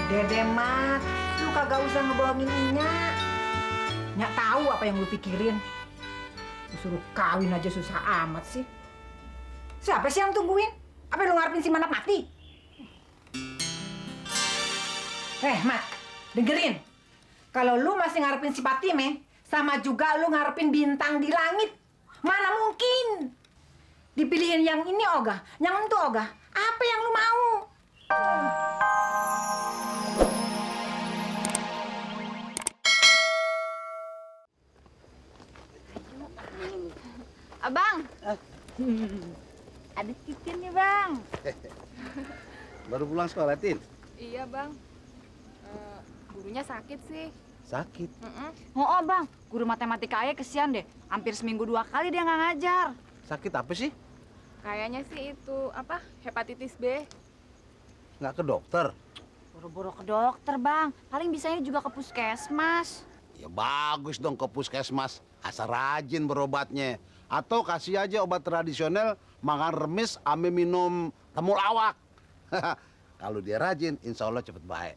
Dede Mat, lu kagak usah ngebohongin Nyak. Nyak tahu apa yang lu pikirin. Disuruh kawin aja susah amat sih. Siapa sih yang tungguin? Apa lu ngarepin si Manap mati? Mat, dengerin. Kalau lu masih ngarepin si Patime, sama juga lu ngarepin bintang di langit. Mana mungkin? Dipilihin yang ini ogah, yang itu ogah. Apa yang lu mau? Abang, ada Titin nih bang. Baru pulang sekolah, Tin? Iya bang, gurunya sakit sih. Sakit? Oh bang, guru matematika ayah kesian deh. Hampir seminggu 2 kali dia nggak ngajar. Sakit apa sih? Kayaknya sih itu apa hepatitis B. Nggak ke dokter? Boro-boro ke dokter bang, paling bisanya juga ke puskesmas. Ya bagus dong ke puskesmas. Asal rajin berobatnya. Atau kasih aja obat tradisional, makan remis, ame minum temulawak. Kalau dia rajin, insya Allah cepet baik.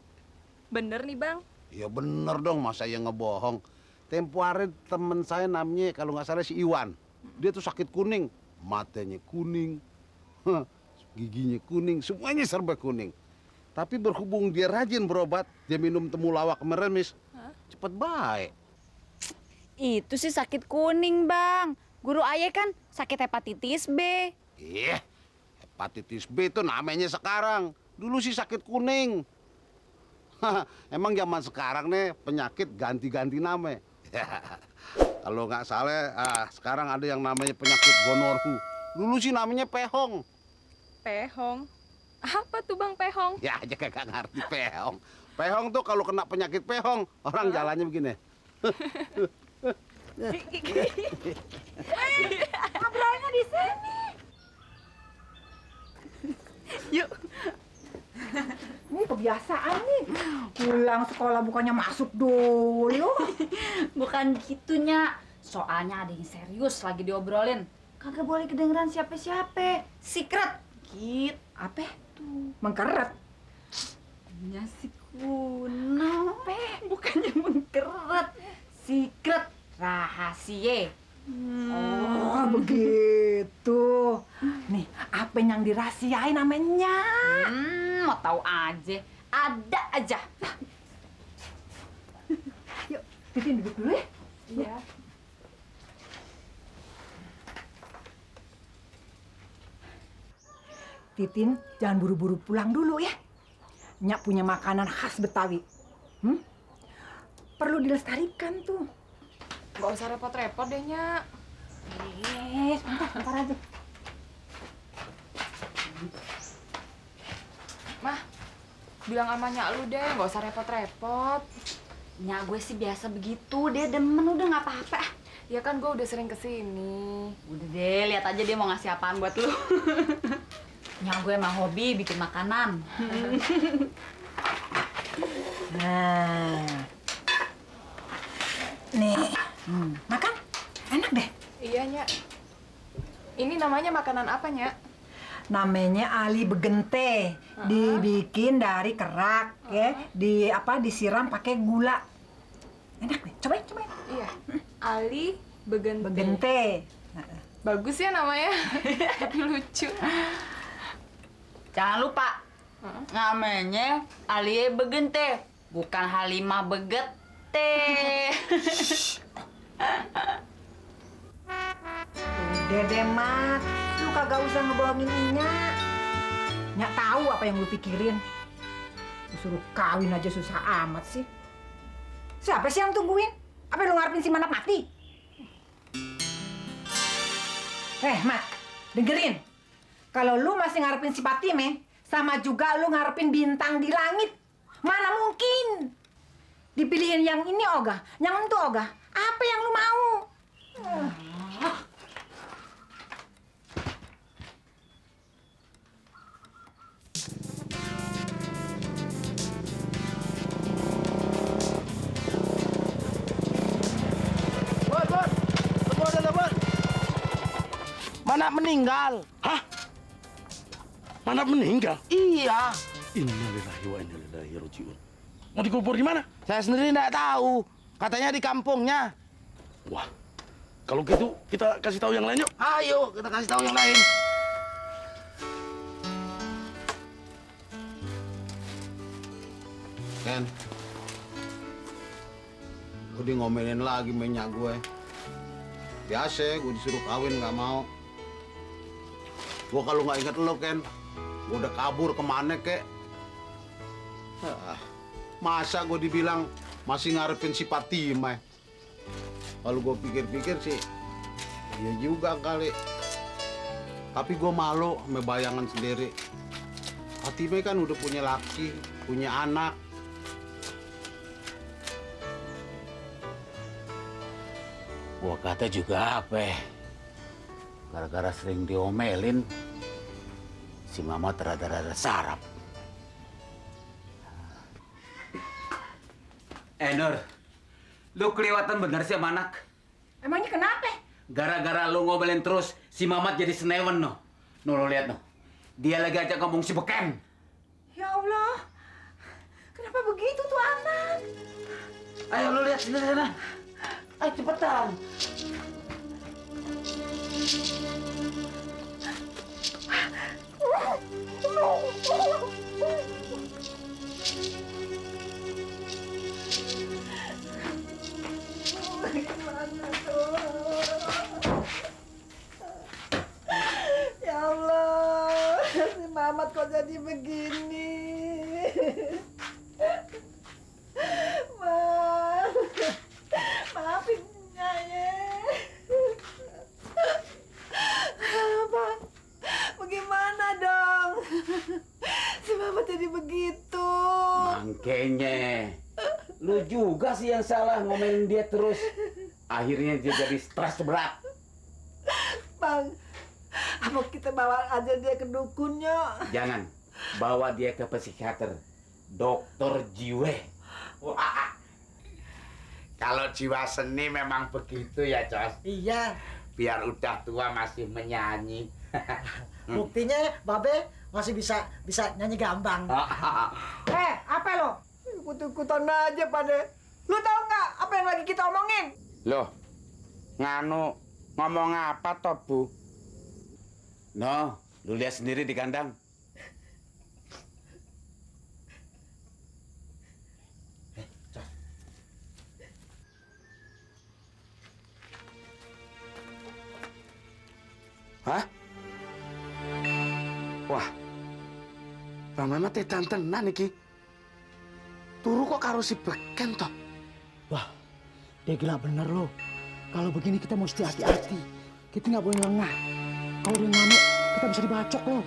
Bener nih bang. Ya bener dong, masa yang ngebohong. Tempo hari temen saya namanya kalau nggak salah si Iwan. Dia tuh sakit kuning, matanya kuning, giginya kuning, semuanya serba kuning. Tapi berhubung dia rajin berobat, dia minum temulawak meremis, cepet baik. Itu sih sakit kuning bang. Guru ayah kan sakit hepatitis B. Hepatitis B itu namanya sekarang. Dulu sih sakit kuning. Emang zaman sekarang nih penyakit ganti-ganti nama. Kalau nggak salah, sekarang ada yang namanya penyakit gonorhu. Dulu sih namanya pehong. Pehong. Apa tuh bang pehong? Ya aja kagak ngerti pehong. Pehong tuh kalau kena penyakit pehong, orang jalannya begini. Ngobrolnya di sini. Yuk. Ini kebiasaan nih. Pulang sekolah bukannya masuk dulu. Bukan gitunya. Soalnya ada yang serius lagi diobrolin. Kagak boleh kedengeran siapa-siapa. Secret. Gitu. Apa tuh? Mengkeret. Ya si kuno. Bukannya mengkeret. Secret. Rahasia. Oh, begitu. Nih, apa yang dirahasiain namanya? Mau tahu aja. Ada aja. Yuk, Titin duduk dulu ya. Iya. Titin, jangan buru-buru pulang dulu ya. Nyak punya makanan khas Betawi. Perlu dilestarikan tuh. Gak usah repot-repot deh Nyak. Sebentar aja. Mah, bilang sama Nyak lu deh, gak usah repot-repot. Nyak gue sih biasa begitu. Dia demen udah nggak apa-apa. Ya kan gue udah sering kesini. Udah deh, lihat aja dia mau ngasih apaan buat lu. Nyak gue emang hobi bikin makanan. Nah. Nih. Makan? Enak deh. Iya Nyak. Ini namanya makanan apa Nyak? Namanya Ali Begente. Dibikin dari kerak ya, disiram pakai gula. Enak deh. Cobain. Iya. Ali Begente. Begente. Bagus ya namanya. Tapi lucu. Jangan lupa, namanya Alie Begente, bukan Halimah Begete. Dede Mat, lu kagak usah ngebohongin Nyak. Nyak tahu apa yang lu pikirin. Disuruh kawin aja susah amat sih. Siapa sih yang tungguin? Apa lu ngarepin si Manap mati? Mat, dengerin. Kalau lu masih ngarepin si Patime, sama juga lu ngarepin bintang di langit. Mana mungkin? Dipilihin yang ini ogah, yang itu ogah. Apa yang lu mau? Mana meninggal? Hah? Mana meninggal? Iya. Innalillahi wa inna ilaihi raji'un. Mau dikubur di mana? Saya sendiri nggak tahu. Katanya di kampungnya. Wah, kalau gitu kita kasih tahu yang lain yuk. Ayo, kita kasih tahu yang lain. Ken, gue di ngomelin lagi minyak gue. Biasa gue disuruh kawin nggak mau. Gue kalau nggak inget lo Ken, gue udah kabur kemana kek? Masa gue dibilang masih ngarepin si Fatimah? Kalau gue pikir-pikir sih, iya juga kali. Tapi gue malu sama bayangan sendiri. Fatimah kan udah punya laki, punya anak. Gua kata juga apa? Gara-gara sering diomelin, si Mama rada-rada sarap. Nur, lu kelewatan bener sih sama anak. Emangnya kenapa? Gara-gara lu ngomelin terus, si Mamat jadi senewen, no. No, lo lihat, no. Dia lagi ajak ngomong si Beken. Ya Allah, kenapa begitu tuh anak? Ayo, lu lihat sini sana. Ayo, cepetan. Ya Allah, si Mamat kok jadi begini? Maafin Nyai. Bang, bagaimana dong? Si Mamat jadi begitu. Makanya, lu juga sih yang salah ngomelin dia terus. Akhirnya dia jadi stres berat. Bang, apa kita bawa aja dia ke dukunnya? Jangan, bawa dia ke psikiater. Dokter jiwa. Wah, kalau jiwa seni memang begitu ya, Cos. Iya, Biar udah tua masih menyanyi. buktinya Babe masih bisa nyanyi gambang. Apa lo? Ikut-ikutan aja pada. Lu tahu nggak apa yang lagi kita omongin? Loh, nganu ngomong apa toh, Bu? No, lu lihat sendiri di kandang. Hah? Wah, Bang Mamat tenan iki. Turu kok karo si Beken toh? Wah, dia gila bener loh. Kalau begini kita mesti hati-hati. Kita nggak boleh lengah. Kalau dia ngamuk, kita bisa dibacok loh.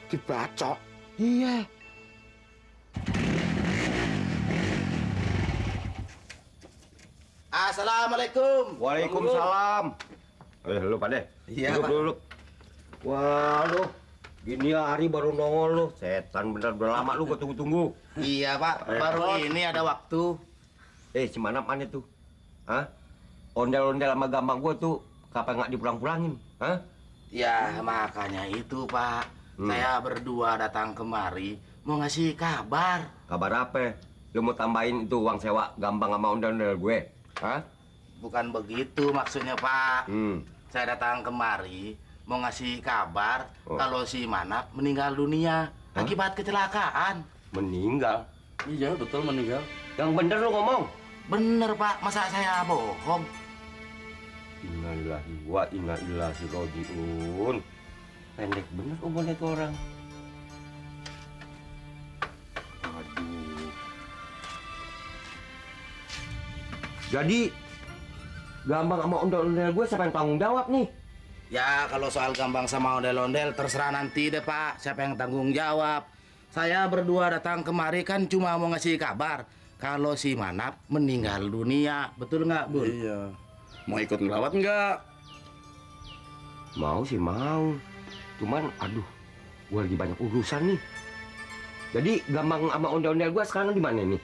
Dibacok? Iya. Assalamualaikum. Waalaikumsalam. Lu Pak De. Iya, Duduk, Pak. duduk. Wah, lu. Gini hari baru nongol lu. Setan bener, udah lama lu gua tunggu-tunggu. Iya, Pak. Baru ini ada waktu. Si Manap mana tuh? Hah? Ondel-ondel sama gampang gua tuh kapan nggak dipulang-pulangin? Hah? Ya, makanya itu, Pak. Saya berdua datang kemari mau ngasih kabar. Kabar apa? Lu mau tambahin itu uang sewa gampang sama ondel-ondel gue? Hah? Bukan begitu maksudnya, Pak. Hmm. Saya datang kemari mau ngasih kabar Oh. kalau si Manap meninggal dunia akibat kecelakaan. Meninggal? Iya, betul meninggal. Yang bener lu ngomong. Bener, Pak. Masa saya bohong? Innalillahi wa inna ilaihi raji'un. Pendek bener umurnya tuh orang. Aduh. Jadi gampang sama ondel-ondel gue siapa yang tanggung jawab nih? Ya, kalau soal Gambang sama ondel-ondel terserah nanti deh, Pak. Siapa yang tanggung jawab? Saya berdua datang kemari kan cuma mau ngasih kabar kalau si Manap meninggal dunia. Betul nggak, Bun? Iya. Mau ikut ngelawat nggak? Mau sih mau. Cuman aduh, gue lagi banyak urusan nih. Jadi gampang sama ondel-ondel gue sekarang di mana nih?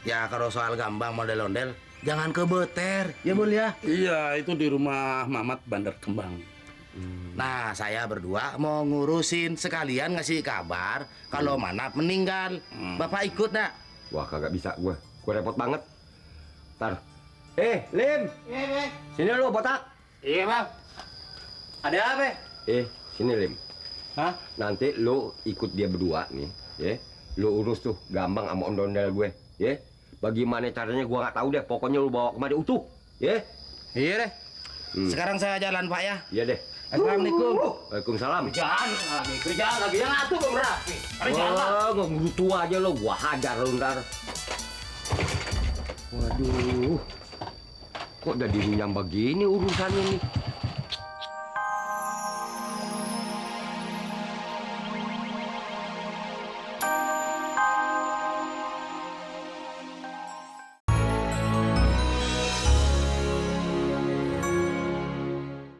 Ya, kalau soal Gambang ondel-ondel jangan kebeter, ya Bun ya. Iya, itu di rumah Mamat Bandar Kembang. Nah, saya berdua mau ngurusin sekalian ngasih kabar kalau Manap meninggal. Bapak ikut nak? Wah, kagak bisa gua. Gua repot banget. Ntar. Lim. Iya, Sini lu, botak. Iya, Bang. Ada apa? Sini, Lim. Hah? Nanti lu ikut dia berdua nih, ya. Lu urus tuh Gambang sama ondel-ondel gue, ya. Bagaimana caranya gua nggak tahu deh. Pokoknya lu bawa kemari utuh, ya. Iya deh. Sekarang saya jalan, Pak ya. Iya deh. Assalamualaikum. Waalaikumsalam. Kerjaan lagi yang atuh kok berarti. Wah, ngerutu aja lo, gua hajar lo ntar. Waduh, kok udah dirunyam begini urusannya nih?